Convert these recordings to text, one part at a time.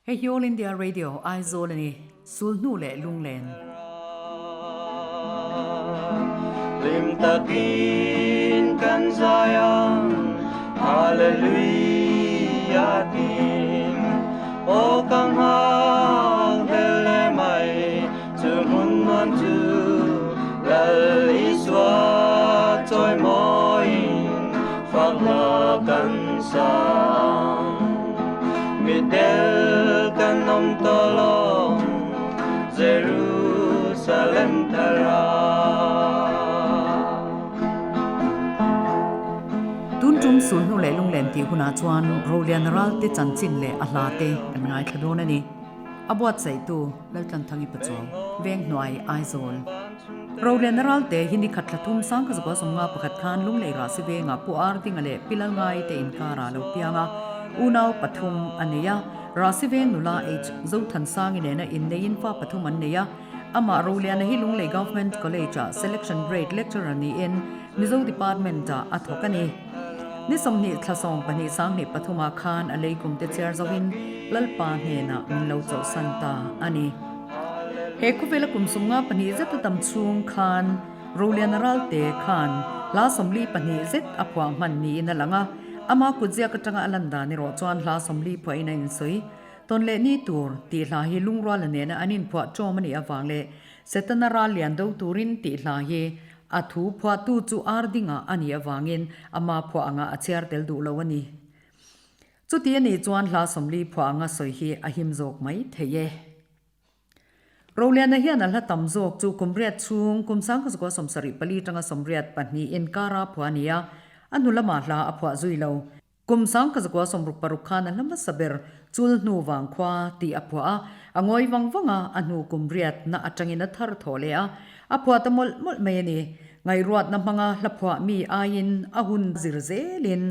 Hei hi All India Radio, Aizawl a ni. Sulhnu leh Lunglen. Hlim takin kan zai ang, Hallelujah tin. Aw ka nghak hlel le mai, chu hmun nuam chu Lal Isua chawimawiin fak hla kan sa ang. Mitdel kan awm tawh lo, Jerusalem thara. Tun tum sulhnu leh lunglen tih hunah chuan Rolian Ralte chanchin leh a hla te kan ngaithla dawn a ni. A buatsaihtu Laltlanthangi Pachuau, Venghnuai, Aizawl. Rolian Ralte hi nikhat thla thum Sangkazukua sawmnga pakhat khan Lunglei Rahsi Vengah Pu Ardinga leh Pi Lalngai te inkarah a lo piang a, unau pathum a nei a. Rahsi Veng nula H. Zothansangi nena inneiin fa pathum an nei a. Amah Roliana hi Lunglei Government College-ah Selection Grade Lecturer niin Mizo Department-ah a thawk a ni. Ni 20 thla 12 sanghnih pathumah khan a leikum te chhiar zohin Lalpa hnenah min lo chawlhsan ta a ni. He khawvela kum sumnga pahnih zet a tam chhung khan Roliana Ralte khan hla 42 zet a phuah hman niin a lang a, ama kutziak atanga a lan dan erawh chuan hla 40 phuahin a insawi. Tawn leh ni tur tih hla hi lungruala nena an inphuah ṭawm a nih avang leh Setana ral lian do turin tih hla hi A thu phuahtu chu ar dingah a nih avangin ama phuah anga a chhiar tel duh lo a ni. Chuti a nih chuan hla 40 phuah anga sawi hi a him zawk mai thei e. Roliana hian a hla tam zawk chu kum riat chhung kum 1974 tanga 82 inkara phuah a ni a, a hnu lamah hla a phuah zui lo. Kum 1966 khan a hla hmasa ber Chul hnu vang khua tih a phuah a, a ngawi vang vang a, a hnu kum riatna atangin a thar thawh leh a, a phuah ta mawlh mawlh mai a ni. Ngaihruatna hmanga hla phuah mi aiin a hun zir zelin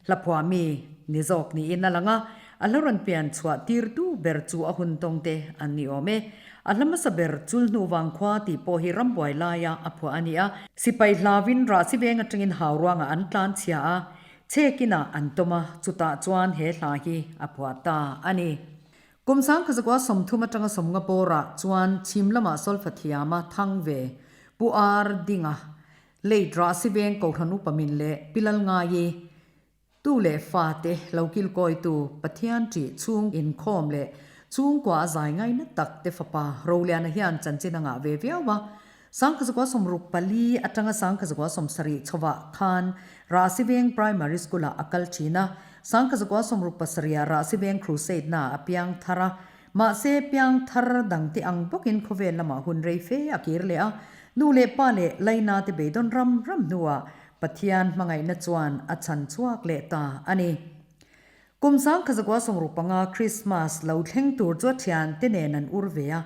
hla phuah mi ni zawk niin a lang a, a hla rawn pian chhuah tirtu ber chu a hun tawng te an ni awm e. A hla hmasa ber Chul hnu vang khua tih pawh hi rambuai laia a phuah a ni a, sipai hlauin rahsi veng atangin hau ruangah an tlan chhia a, Chhekinah an tawm a, chutah chuan he hla hi a phuah ta a ni. Kum 1930 atanga 50 bawrah chuan chhim lamah solfa thiama thang ve Pu Ar Dinga, Late Rahsi Veng Kohhran Upa Min leh Pi Lalngaii, tu leh fate lo kilkawitu Pathian ṭih chhung inkhawm leh chhungkua a zai ngaina tak te fapa Roliana hian chanchin a ngah ve viau a, 1964 atanga 1970 chhovah khan Rahsiveng Primary School-ah a kal thin a, 1977-ah Rahsiveng Crusade-naah a piang thar a, mahse piang thar dangte ang bawkin khawvel lamah hun rei fe a kir leh a, nu leh pa leh Laina te beidawn ram ram hnuah Pathian hmangaihna chuan a chhan chhuak leh ta a ni. Kum 1965 Krismas lo thleng tur chu a thiante nen an ur ve a,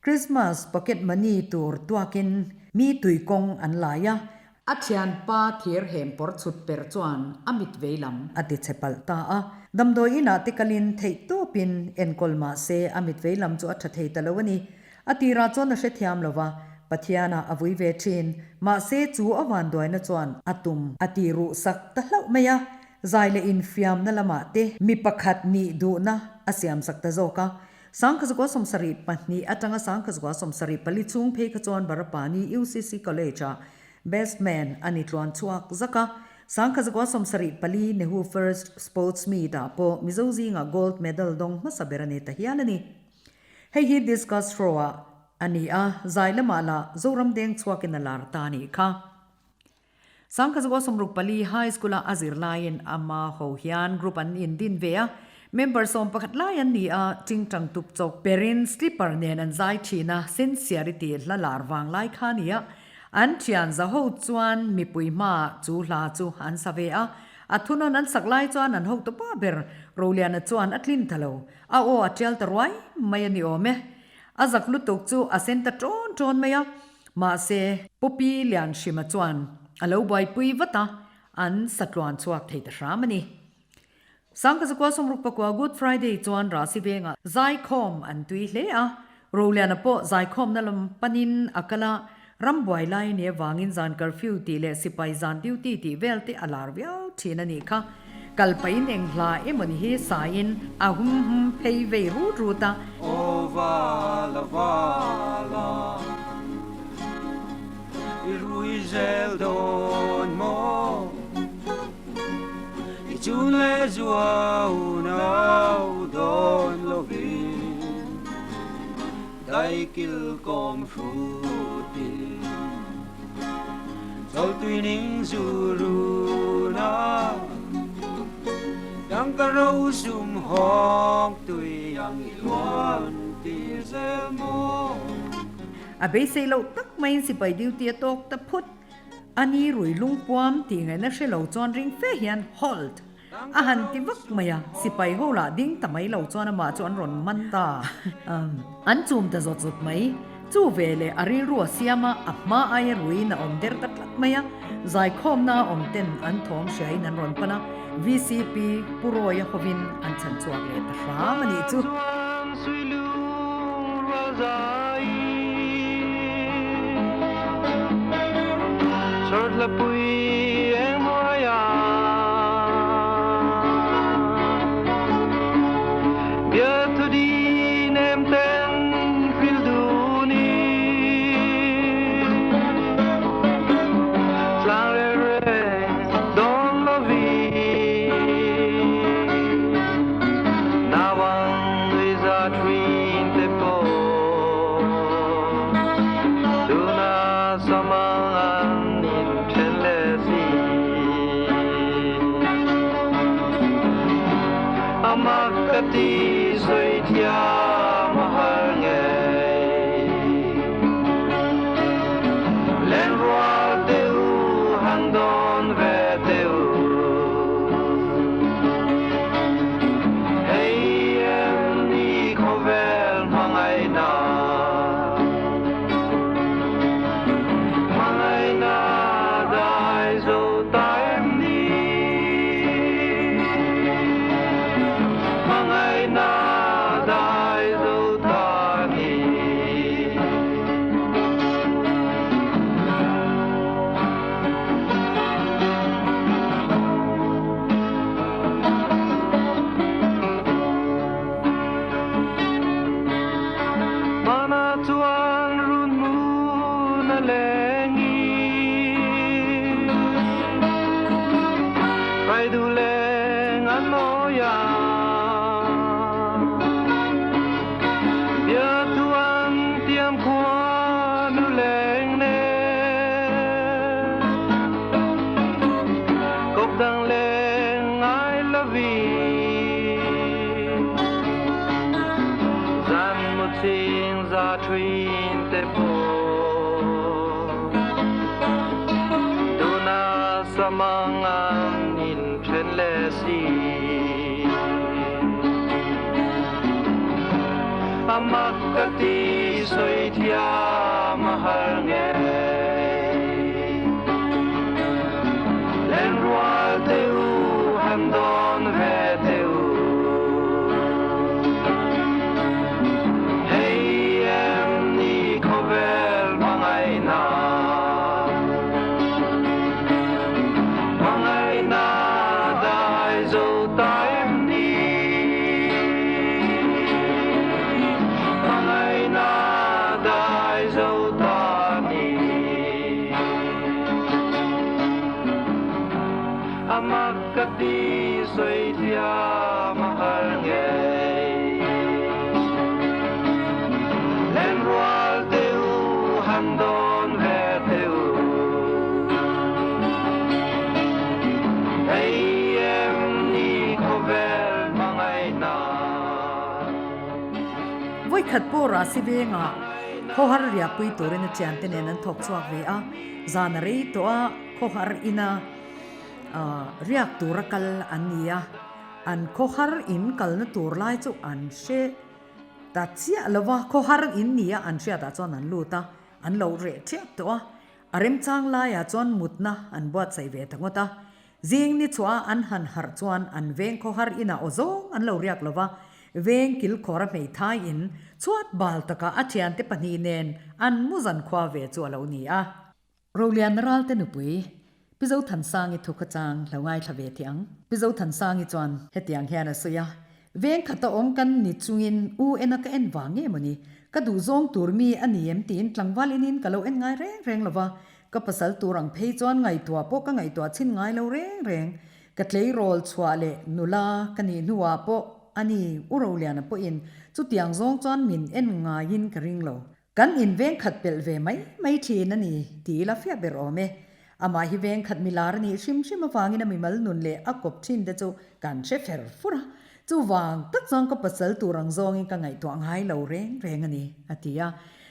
Krismas pocket money tur tuakin mi tui kawng an lai a. A thianpa thir hem pawr chhut per chuan a mit vei lam a ti chhe palh ta a. Damdawi inah te kalin theih tawpin enkawl mah se a mit vei lam chu a tha thei ta lo a ni. A tirah chuan a hrethiam lo va, Pathiana a vui ve thin. Mahse chu a vanduaina chuan a tum a ti ruh sak ta hlauh mai a. Zai leh infiamna lamah te mi pakhat nih duhna a siamsak ta zawk a. 1972 atanga 1974 chhung phei kha chuan Barapani UCC College-ah Best Man a ni tluan chhuak zak a. 1974 Nehu First Sports Meet-ah pawh Mizo zingah Gold Medal dawng hmasa ber a ni ta hial a ni. Hei hi Discus Throw-ah a ni a, zai lamah lah Zoram deng chhuakin a lar ta a nih kha. 1964 High School-a a zir laiin ama ho hian group an indin ve a, member 11 lai an ni a, tingtang tup chawk perin slipper nen an zai thin a, sincerity hla lar vang lai kha a ni a, an thian za ho chuan mipui hmaah chu hla chu an sa ve a, a thunawn an sak lai chuan an hotu pa ber Roliana chuan a tlin ta lo, a aw a tial ta ruai mai a ni awm e, a zak lutuk chu a sen ta ṭawn ṭawn mai a. Mahse, Pupi Lianhrima chuan a lo buaipui vat a, an satluan chhuak thei ta hram a ni. 1964 Good Friday chuan Rahsi vengah zaikhawm an tui hle a, Roliana pawh zaikhawmna lam panin a kal a, ram buai lai ni avangin zan curfew tih leh sipai zan duty tih vel te a lar viau thin a nih kha. Kal pahin eng hla emawni hi saiin a hum hum phei vei rut rut a. Aw vala vala, i rui zel dawn maw? I chun leh zuau nau dawn lovin, daikil kawm hrutin chawltui ning zu run a, tangka ro sum hawk tui ang i luan tir zel maw? A beisei loh tak maiin sipai duty a tawk ta phut. A ni rui lungpuam tih ngaihna hre lo chuan ring fe hian Halt! A han ti vak mai a, sipai ho lah ding ta mai lo chuan amah chu an rawn man ta. An chum ta zawt zawt mai. Chu ve leh a rilru a siam a, a hma aia ruiin a awm der ta tlat mai a. Zaikhawmna a awm ten an thawm hriain an rawn pan a, VCP Pu Rawia hovin an chhan chhuak leh ta hram a nih chu. Vawikhat pawh Rasi vengah khawhar riahpui turin a thiante nen an thawk chhuak ve a, zan a rei tawh a, khawhar ina riak tura kal an ni a, an khawhar in kalna tur lai chu an hre ta chiah lo va, khawhar in nia an hriatah chuan an lut a, an lo reh ṭhiap tawh a, a remchang laiah chuan mutna an buatsaih ve ta ngawt a, zing ni chhuah a an han harh chuan an veng khawhar inah aw zawng an lo riak lo va, veng kilkhawr a hmeithai in chhuat bal takah a thiante pahnih nen an mu zankhua ve chu a lo ni a. Rolian Ralte nupui. Pi Zothansangi thu khawchang lo ngaithla ve teh ang. Pi Zothansangi chuan hetiang hian a sawi a, Veng khata awm kan ni chungin u ena ka en vang nge mawni? Ka duhzawng tur mi a ni em tiin tlangval inin ka lo en ngai reng reng lo va, ka pasal tur ang phei chuan ngaihtuah pawh ka ngaihtuah chhin ngai lo reng reng. Ka tleirawl chhuah leh nula ka nih hnuah pawh a ni U Roliana pawhin chutiang zawng chuan min en ngaiin ka ring lo. Kan in veng khat pelh ve mai mai thin a ni ti ila fiah ber awm e. Amah hi veng khat milar a nih hrim hrim avangin a mimal nun leh a kawp thin te chu kan hre fer fur a. Chuvang tak chuan ka pasal tur ang zawngin ka ngaihtuah ngai lo reng reng a ni, a ti a.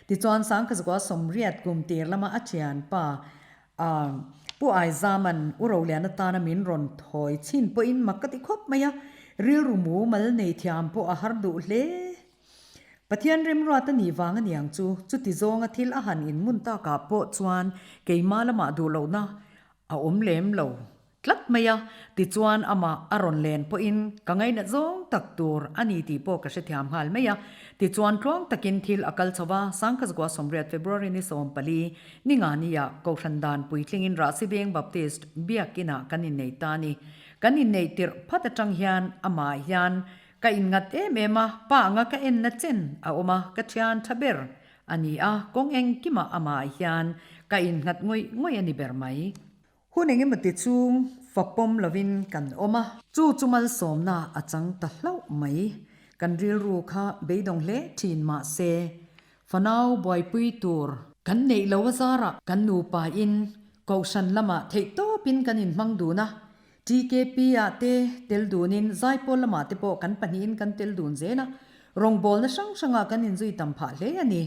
Tichuan Sangkhazukua Sawmriat kum tir lama a thianpa Pu Aizaman U Rolian atana min rawn thawi chhin pawhin mak ka ti khawp mai a, rilru mumal nei thiam pawh a har duh hle. Pathian remruat a nih vang a niang chu, chuti zawnga thil a han inmun takah pawh chuan keimah lamah duh lohna a awm lem lo tlat mai a, tichuan amah a rawn len pawhin ka ngainat zawng tak tur a ni tih pawh ka hrethiam nghal mai a. Tichuan tluang takin thil a kal chho va, Sangkhazukua Sawmriat February ni 14, ni nga nia Kohhran dan puitlingin Rahsi Veng Baptist Biakinah kan innei ta a ni. Kan inneih tirh phat atang hian amah hian Ka inngat em em a, pa anga ka enna chen a awm a, ka thian tha ber a ni a, kawng engkimah amah hian ka innghat ngawih ngawih a ni ber mai. Hun engemaw ti chung fa pawm lovin kan awm a. Chu chu malsawmna a chang ta hlauh mai. Kan rilru kha beidawng hle thin mah se, fanau buaipui tur kan neih lo a zarah kan nupa in kohhran lamah theihtawpin kan inhmang dun a, TKP ah te tel dunin Zaipawl lamah te pawh kan pahnihin kan tel dun zel a, rawngbawlna hrang hrangah kan inzui tam phah hle a ni.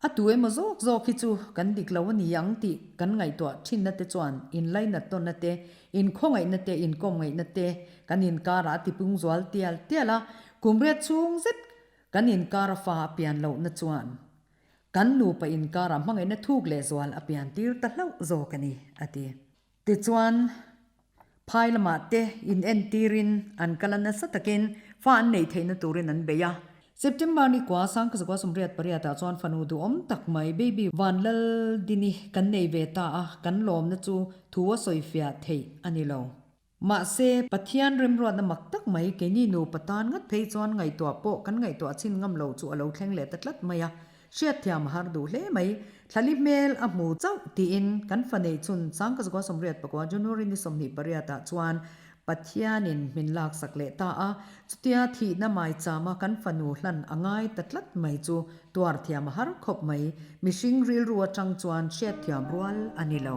A tu emaw zawk zawk hi chu kan dik lo a ni ang tih kan ngaihtuah thinna te chuan inlainat tawnna te, inkhawngaihna te, inkawmngaihna te kan inkarah a tipung zual tial tial a, kum riat chhung zet kan inkara fa a pian lohna chuan kan nupa inkarah hmangaihna thuk lehzual a pian tir ta hlauh zawk a ni, a ti. Tichuan, phai lamah te in entirin an kal a nasa takin fa an neih theihna turin an bei a. September ni kua Sangkazakua 88 ah chuan fanu duhawm tak mai baby Vanlaldini kan nei ve ta a, kan lawmna chu thu a sawifiah theih a ni lo. Mahse, Pathian remruatna mak tak mai keini nupa tan ngat phei chuan ngaihtuah pawh kan ngaihtuah chhin ngam lo chu a lo thleng leh ta tlat mai a. Hriatthiam a har duh hle mai. Thlali hmel a hmu chauh tiin kan fa neih chhun Sangkazukua 84 January ni 28 ah chuan Pathianin min laksak leh ta a, chutia thihna maichama kan fanu hlan a ngai ta tlat mai chu tuar thiam a har khawp mai. Mihring rilru atang chuan hriatthiam rual a ni lo.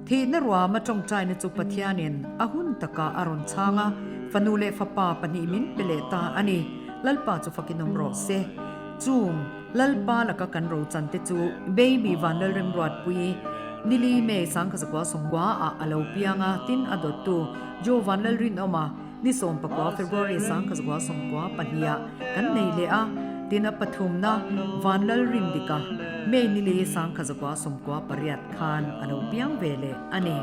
Thihna ruama tawngtaina chu Pathianin a hun takah a rawn chhang a, fanu leh fapa pahnih min pe leh ta a ni. Lalpa chu fakin awm rawh se. Chung Lalpa laka kan rochan te chu Baby Vanlalremruatpui, Nili May Sangkhazakua Sawmkua ah a lo piang a, tin a dawttu Joe Vanlalrinawma ni 19 February Sangkhazakua Sawmkua pahnih ah kan nei leh a, tin a pathumna Vanlalrindika May Nili Sangkhazakua 98 khan a lo piang ve leh a ni.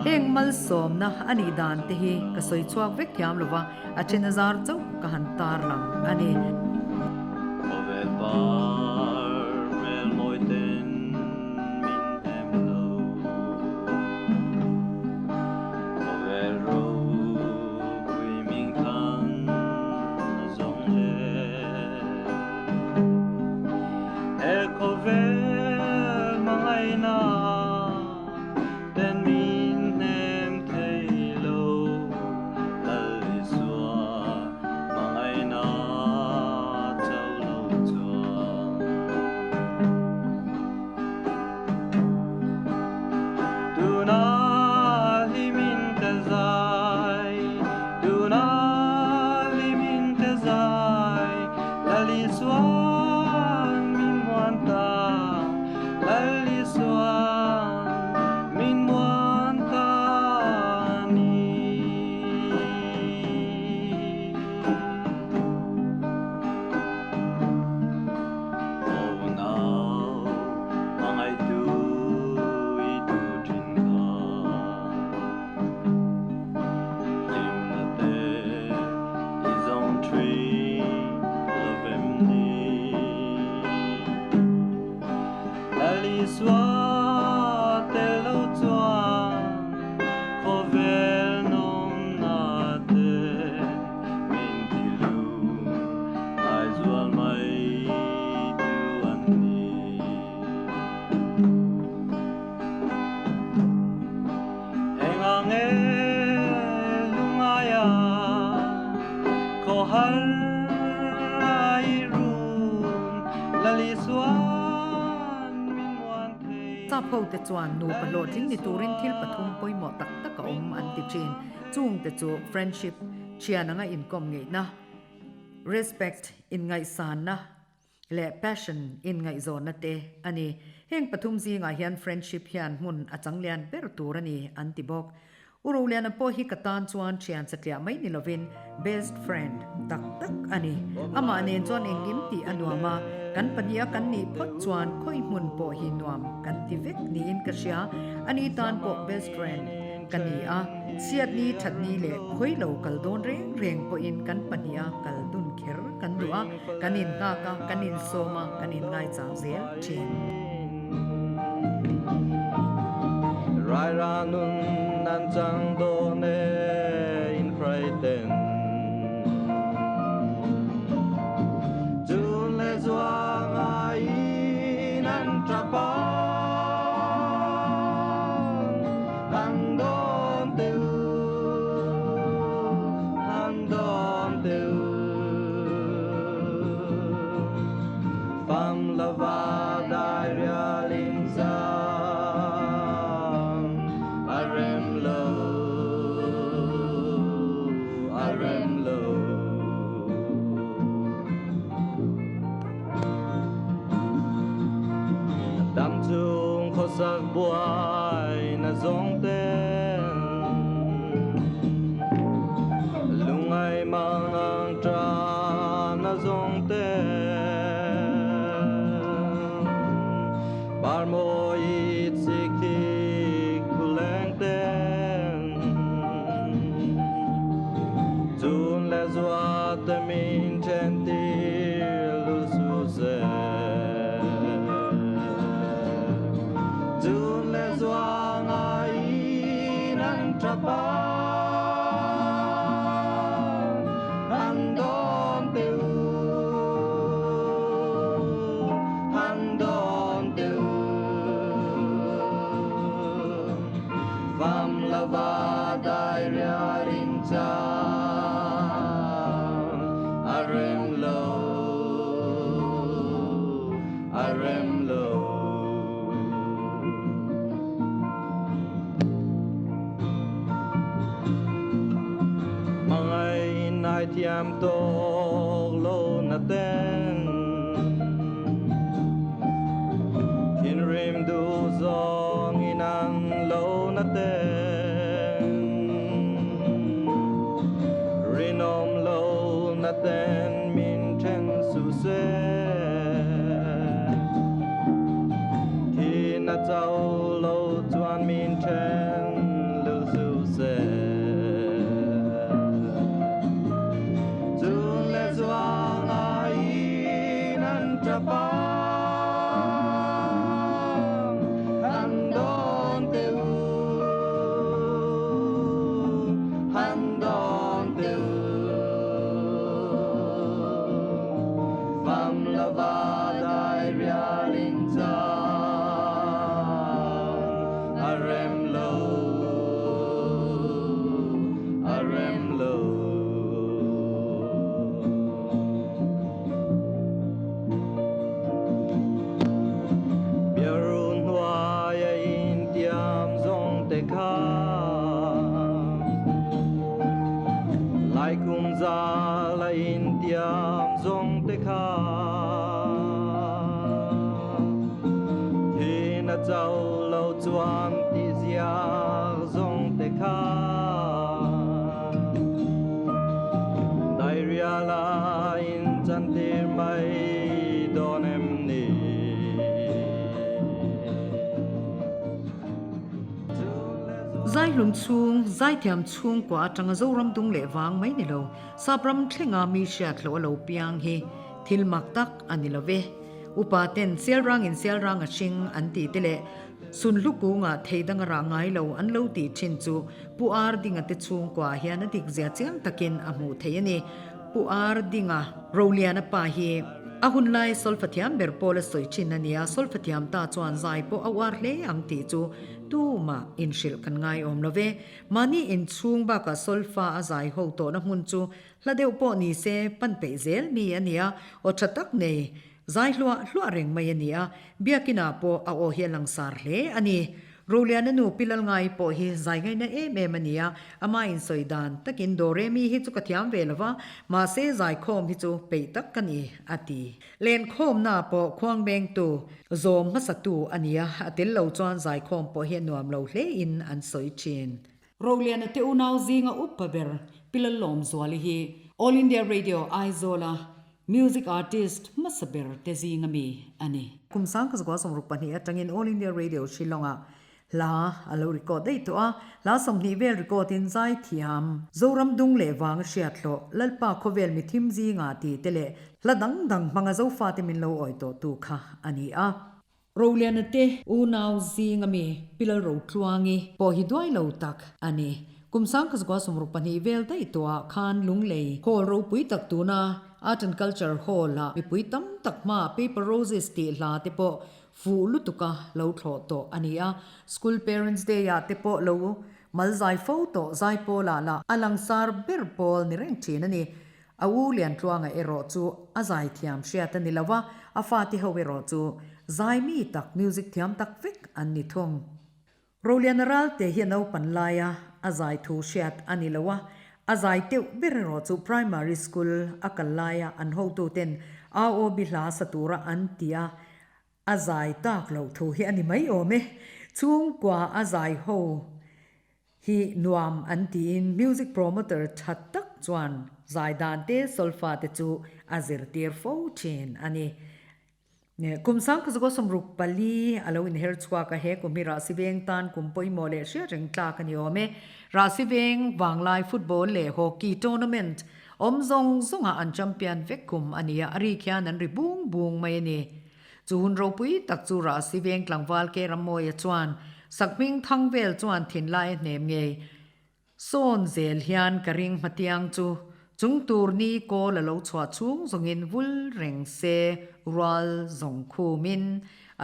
Heng malsawmna a nih dan te hi ka sawi chhuak vek thiam lova, A then a zar chauh ka han tar lang a ni. Khawvel par hmel mawi ten min hnem lo. Khawvel ropui ming thang a zawng le. He khawvel hmangaihna Ten min hnem thei lo, Lal Isua hmangaihna cho lo chuan. Tuna hlimin ka zai, tuna hlimin ka zai, Lal Isua'n min muan ta. Lal Isua'n min muan ta ni. Aw nau hmangaihtu i duh thin kha. Hlimna te i zawng thin lovem ni. Lal Isua tel lo chuan Sap hote chuan nupa hlawhtling ni turin thil pathum pawimawh tak tak a awm an ti thin. Chungte chu friendship, thian anga inkawm ngeihna, respect, inngaihsanna, leh passion, inngaihzawnna te a ni. Heng pathum zingah hian friendship hian hmun a chang lian ber tur a ni an ti bawk. U Roliana pawh hi ka tan chuan thian satliah mai ni lovin best friend tak tak a ni. Amah nen chuan engkim tih a nuam a, kan pahniha kan nih phawt chuan khawi hmun pawh hi nuam kan ti vek niin ka hria. Ani tan pawh best friend ka ni a, chhiatni thatni leh khawi lo kal dawn reng reng pawhin kan pahniha kal dun kher kan duh a, kan innghak a, kan insawm a, kan inngaichang zel thin. Raira nun an chang dawn e in hraiten Chun leh zuang aiin an tap a Han dawn teh u, han dawn teh u Fam lova dai rial in chang a rem lo, a rem lo. Dam chung khawsak buai na zawng ten lungai mang ang ta na zawng ten Par mawi chik thik thu leng ten Chun le zua te min then tir lu su se Chun le zua ngai in an tap a An dawn te u Han dawn te u Fam lova dai rial in chang A rem lo, a rem lo. Hmangaih nai thiam tawk lo na ten Thinrim duh zawng in an lo na ten Rinawm lo na ten min then suh se Thi na cho lo chuan min then lưu suh se Chun le zuang aiin an tap a Han dawn teh u Han dawn teh u Fam lova dai rial in chang a rem lo a rem lo. Biarun hnuaia intiam zawng te kha Laikum zal a intiam zawng te kha Thin a cho lo chuan tih ziak zawng te kha Dairial a inchantir mai dawn em ni? Zaihlum chhung, zaithiam chhungkua atanga Zoram dung leh vang mai ni lo, Sapram thlenga mi hriatloh a lo piang hi thil mak tak a ni lo ve. Upa ten Sialrangin Sialrang a hring an tih te leh Sunhlu kungah thei dang a rah ngai lo an lo tih thin chu Pu Ar Dinga te chhungkuaah hian a dik zia chiang takin a hmuh theih a ni. Pu Ar Dinga Roliana pa hi a hun lai solfa thiam ber pawl a sawi thin a ni a, solfa thiam ta chuan zai pawh a uar hle ang tih chu tumah inhrilh kan ngai awm lo ve. Mahni inchhung bakah solfa a zai ho tawhna hmun chu hla deuh pawh ni se pan peih zel mi a ni a, aw tha tak nei. Zai hluah hluah reng mai a ni a, Biakinah pawh a aw hi a langsar hle a ni. Roliana nu Pi Lalngai pawh hi zai ngaihna em em a ni a, ama insawi dan takin Doremi hi chu ka thiam ve lo va, mahse zaikhawm hi chu peih tak ka ni, a ti. Lenkhawmna pawh khuangbengtu zawm hmasatu a ni a, a tel lo chuan zaikhawm pawh hi a nuam lo hlein an sawi thin. Roliana te unau zinga upa ber Pi Lallawmzuali hi All India Radio Aizawla Music artist hmasa ber te zinga mi a ni. Kum sangkazukua 62 atangin All India Radio Shillong-ah hla a lo record daih tawh a, hla 20 vel record in zai thiam Zoram dung leh vang a hriat hlawh Lalpa khawvel mi thim zingah tih te leh hla dang dang hmanga Zofate min lo awi tawh tu kha a ni a. Roliana te unau zinga mi Pi Lalrotluangi pawh hi duai lo tak a ni. Kum sangkazukua 62 vel daih tawhah khan Lunglei Hall ropui tak tuna Art and Culture Hall-ah mipui tam tak hmaah Paper Roses tih hla te pawh fuh lutuka lo thlawh tawh a ni a. School Parents Day-ah te pawh lo mal zai fo tawh Zaipawlah lah a langsar ber pawl ni reng thin a ni. A u Liantluanga erawh chu a zaithiam hriat a ni lo a, a fate ho erawh chu zai mi tak, music thiam tak vek an ni thung. Roliana Ralte hi a naupan laia a zai thu hriat a ni lo a, a zai teuh ber erawh chu primary school a kal laia an hotuten AOB hla sa tura an ti a, a zai tak loh thu hi a ni mai awm e. Chhungkua a zai ho hi nuam an tiin music promoter tha tak chuan zai dan te solfa te chu a zirtir fo thin a ni. Kum sangkhazuka 64 a lo inher chhuak a, he kum hi Rahsi Veng tan kum pawimawh leh hriat reng tlak a ni awm e. Rahsi Veng vanglai football leh hockey tournament awm zawng zawngah an champion vek kum a ni a, a rik hian an ri bung bung mai a ni. Chu hun ropui tak chu Rahsi Veng tlangval Ke Rammawia chuan sakhming thang vel chuan thinlai a hnem ngei. Sawn zel hian ka ring hmatiang chu chung tur ni kawl a lo chhuah chhung zawngin vul reng se rual zawng khumin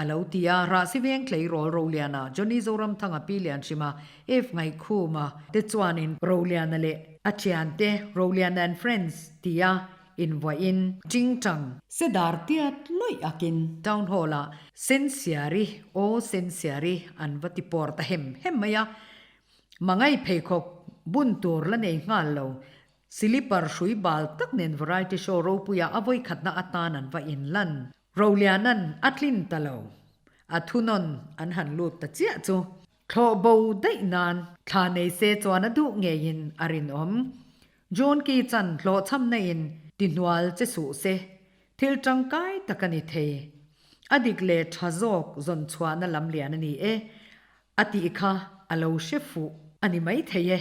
a lo ti a. Rahsi Veng tleirawl Roliana, Johnny Zoramthanga, Pi Lianhrima, F Ngaihkhuma te chuanin Roliana leh a thiante Roliana and Friends tia Invuahin Chingchang. Sedar tiat lawih akin Town Hall ah Sensiari aw Sensiari an va ti pawr ta hem hem mai a. Mangai pheikhawk bun tur la nei nghal lo. Silipar hrui bal tak nen variety show ropuia a vawikhatna atan an va inlan. Rolianan a tlin ta lo. A thunawn an han lut ta chiah chu. Thlawh bo daih nan thla nei se chuan a duh ngeiin a rinawm. John Key chan hlawhchhamna in ti hnual che suh se, thil tangkai tak a ni thei. A dik leh tha zawk zawn chhuahna lam lian a ni e, a tih kha a lo hre fuh a ni mai thei e.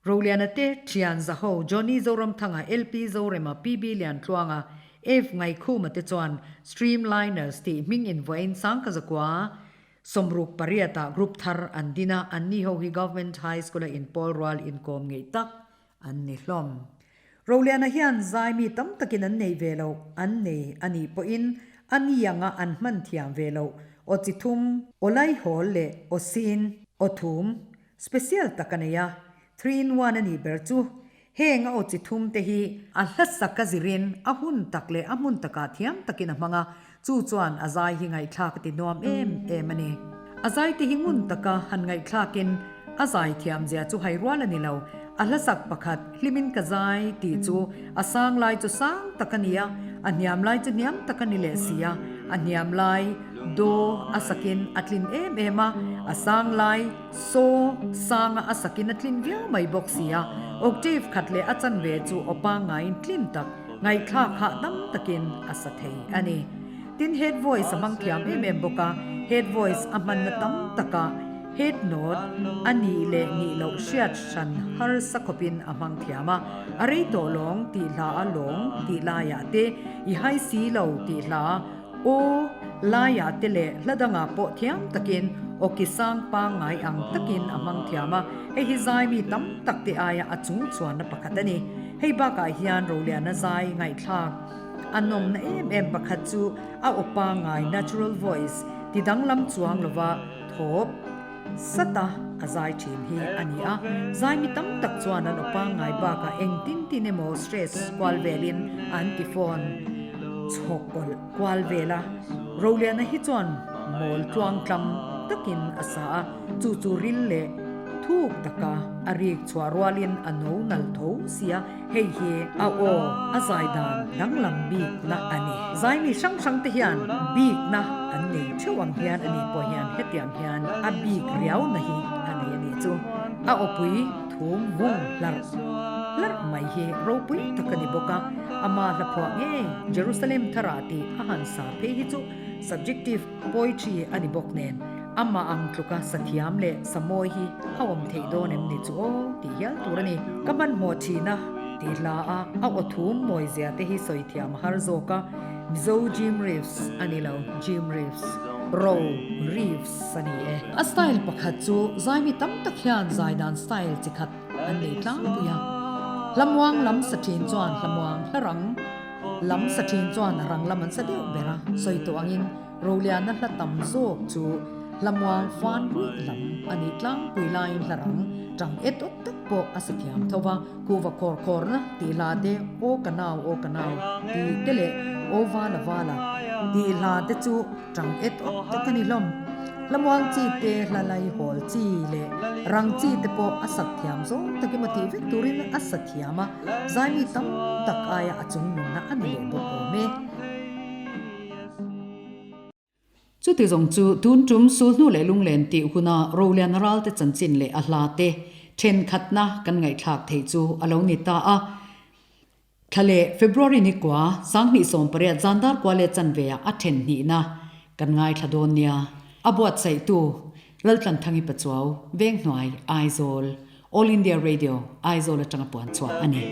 Roliana te thian Zaho, Johnny Zoramthanga, LP Zorema, PB Liantluanga, F Ngaikhuma te chuan Streamliners tih hming invuahin Sangkazakua 68 ah group thar an din a, anni ho hi Government High School a inpawl rual inkawm ngeih tak an ni hlawm. Roliana hian zai mi tam takin an nei ve loh, an nei a nih pawhin a ni anga an hman thiam ve loh, aw chi thum, aw laihawl leh aw sin, aw thum, special tak a nei a, three in one a nih ber chu. Heng a aw chi thum te hi a hlasak a zirin a hun tak leh a hmun takah thiam takin a hmang a, chu chuan a zai hi ngaihthlak a ti nuam em em a ni. A zai te hi ngun taka han ngaihthlakin a zai thiam zia chu hai rual a ni lo. A hlasak pakhat hlimin ka zai tih chu a sang lai chu sang tak a ni a, a hniam lai chu hniam tak a ni leh si a, a hniam lai do a sakin a tlin em em a, a sang lai Saw sanga a sakin a tlin viau mai bawk si a, octave khat leh a chanve chu aw pangngaiin tlin tak, ngaihthlak hahdam takin a sa thei a ni. Tin, head voice a hmang thiam em em bawk a, head voice a hmanna tam takah head note a nih leh nih loh hriat hran harsa khawpin a hmang thiam a, a rei tawh lawng tih hla a lawng tih laiah te, i hai si lo tih hla, Aw, laiah te leh hla dangah pawh thiam takin awki sang pangngai ang takin a hmang thiam a, hei hi zai mi tam tak te aia a chung chuanna pakhat a ni. Hei bakah hian Roliana zai ngaihthlak a nawmna em em pakhat chu a aw pangngai, natural voice, ti danglam chuang lova thawp sata a zai thin hi a ni a. Zai mi tam tak chuan an aw pangngai bakah engtin tin emaw stress kual velin an ti fawn. chhawk kawlh kual vel a. Roliana hi chuan mawl tluangtlam takin a sa a, chu chu ril leh thuk taka a rik chhuah rualin a no nal tho sia, hei hi a aw a zai dan danglam bikna a ni. Zaimi hrang hrang te hian bikna an nei theuh ang hian ani pawh hian hetiang hian a bik riauna hi a nei a nih chu. A awpui thum vung hlarh hlarh mai hi ropui tak a ni bawk a, ama hla phuah nge Jerusalem tharah tih a han sa phei hi chu subjective poetry a ni bawk nen amah ang tluka sa thiam leh sa mawi hi a awm theih dawn em ni chu aw tih hial tur a ni. Ka hmanhmawh thina tih hla a a aw thum mawi zia te hi sawi thiam a har zawk a, Mizo Jim Reeves a ni lo, Jim Reeves, Ro Reeves a ni e. A style pakhat chu zaimi tam tak hian zai dan style chi khat an nei tlangpui a. Hlamuang lam sa thin chuan hlamuang hla rang lam sa thin chuan rang lam an sa deuh ber a, sawi tawh angin Roliana hla tam zawk chu hlamuang fan ruih lam a nih tlangpui laiin hla rang tang et awt tak pawh a sa thiam tho va, kuhva khawr khawrna tih hla te, Aw ka nau, aw ka nau tih te leh Aw vala vala tih hla te chu tang et awt tak a ni hlawm. Hlamuang chi te, hla lai hawl chi leh rang chi te pawh a sak thiam zawng tak emaw tih vek turin a sa thiam a, zaimi tam tak aia a chung nunna a ni leh bawk awm e. Chuti zawng chu tun tum sulhnu leh lunglen tih huna Roliana Ralte chanchin leh a hla te thenkhatna kan ngaihthlak theih chu a lo ni ta a. Thla leh February ni kua 2018 zandar kua leh chanve ah a then hnihna kan ngaithla dawn nia. A buatsaihtu Laltlanthangi Pachuau, Venghnuai, Aizawl, All India Radio, Aizawl atanga puan chhuah a ni.